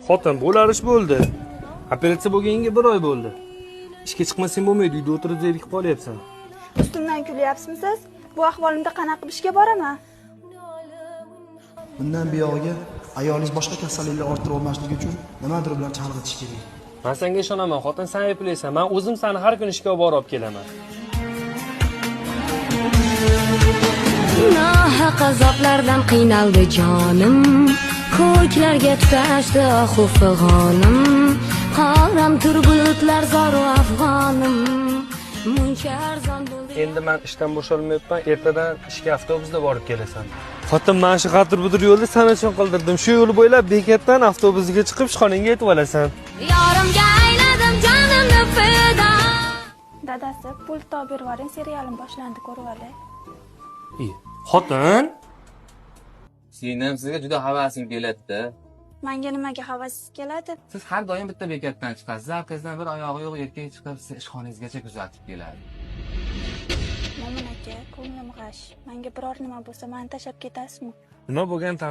Xotin, bo'lar ish bo'ldi. Operatsiya bo'lganiga bir oy bo'ldi. Ishga chiqmasang bo'lmaydi, uyda o'tirib zerikib qolyapsan. Ustimdan kulyapsizmi siz? Bu ahvolimda qanaqa qilib ishga boraman? Bundan buyog'iga ayolingiz boshqa kasalliklar orttirib olmasligi uchun nimadir bilan chalg'itish kerak. Men senga ishonaman, xotin, sen eplaysan. Men o'zim seni har kuni ishga olib borib olib kelaman. Nohaq azoblardan qiynaldi jonim, ko'klarga tutashdi ohu fig'onim. Qoram tur bulutlar zoru afg'onim, muncha arzon bo'ldi. Endi men ishdan bo'sholmayapman, ertadan ishga avtobusda borib kelasan. Xotin, mana shu g'adir-budir yo'lni san uchun qildirdim. Shu yo'l bo'ylab bekatdan avtobusga chiqib ishxonangga yetib olasan. Yorimga ayladim jonimni fido. Dadasi, pult topib berib yuboring, serialim boshlandi, ko'rib olay. Xotin, Singlim, sizga juda havasim keladi-da. Menga nimaga havasingiz keladi? Siz har doim bitta bekatdan chiqasiz, orqangizdan bir oyog'i yo'q erkak chiqib sizni ishxonangizgacha kuzatib keladi. Mo'min aka, ko'nglim g'ash. Menga biror nima bo'lsa, meni tashlab ketasizmi? Nima bo'lgan taqdirda